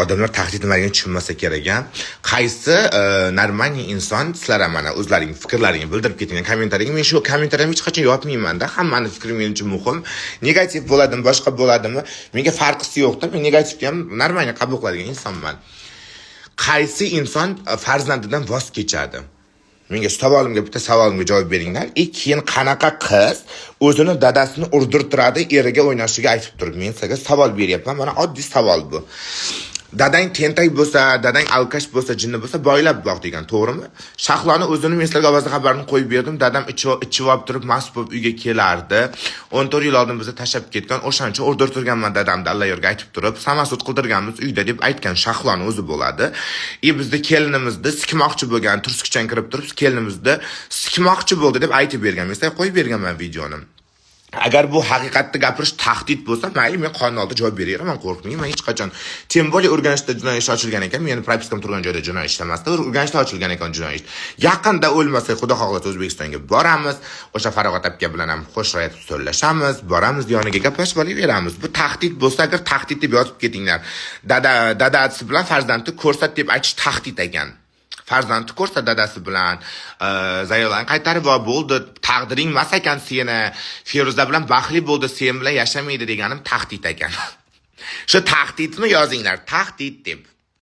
Odamlar tahdid nimaligini tushunmasa kerak a. Qaysi нормальный inson, sizlar ham mana o'zlaring fikrlaringni bildirib ketinglar kommentariyga. Men shu kommentariyani hech qachon yopmayman-da. Hammani fikri men uchun muhim. Negativ bo'ladimi, boshqa bo'ladimi, menga farqisi yo'qda. Men negativni ham нормальный qabul qiladigan insonman. Qaysi inson farzandidan voz kechadi? Menga savolimga, bitta savolimga javob beringlar. И keyin qanaqa qiz o'zini dadasini urdirtiradi eriga o'ynashiga aytib turib? Men sizlarga savol beryapman. Mana oddiy savol bu. Dadang tentak bo'lsa, dadang алкаш bo'lsa, jinni bo'lsa, boylab boq degan, to'g'rimi? Shahloni o'zini men sizlarga ovozli xabarini qo'yib berdim. Dadam ichib olib turib, mast bo'lib uyga kelardi. 14 yil oldin bizni tashlab ketgan. O'shancha urdirtirganman dadamni Allayorga aytib turib, самосуд qildirganmiz uyda deb aytgan Shahloni o'zi bo'ladi. И bizni kelinimizni sikmoqchi bo'lgan, turskichan kirib turib kelinimizni sikmoqchi bo'ldi deb aytib bergan. Men sizlarga qo'yib berganman videoni. Agar bu haqiqatni gapirish tahdid bo'lsa, mayli, men qonun oldida javob beraveraman, qo'rqmayman hech qachon. Тем более Urganchda jinoiy ish ochilgan ekan, meni propiskam turgan joyda jinoiy ish emasda, Urganchda ochilgan ekan jinoiy ish. Yaqinda o'lmasak, Xudo xohlasa, O'zbekistonga boramiz. O'sha Farog'at aka bilan ham qo'shiq aytib so'zlashamiz, boramiz yoniga, gaplashib olaveramiz. Bu tahdid bo'lsa, agar tahdid deb yozib ketinglar. Dadasi bilan farzandni ko'rsat deb aytish tahdid ekan. Farzandni ko'rsa dadasi bilan zayolani qaytarib ol, bo'ldi, taqdiring emas ekan seni, Feruza bilan baxtli bo'ldi, sen bilan yashamaydi deganim tahdid ekan. Shu tahdidni yozinglar, tahdid deb.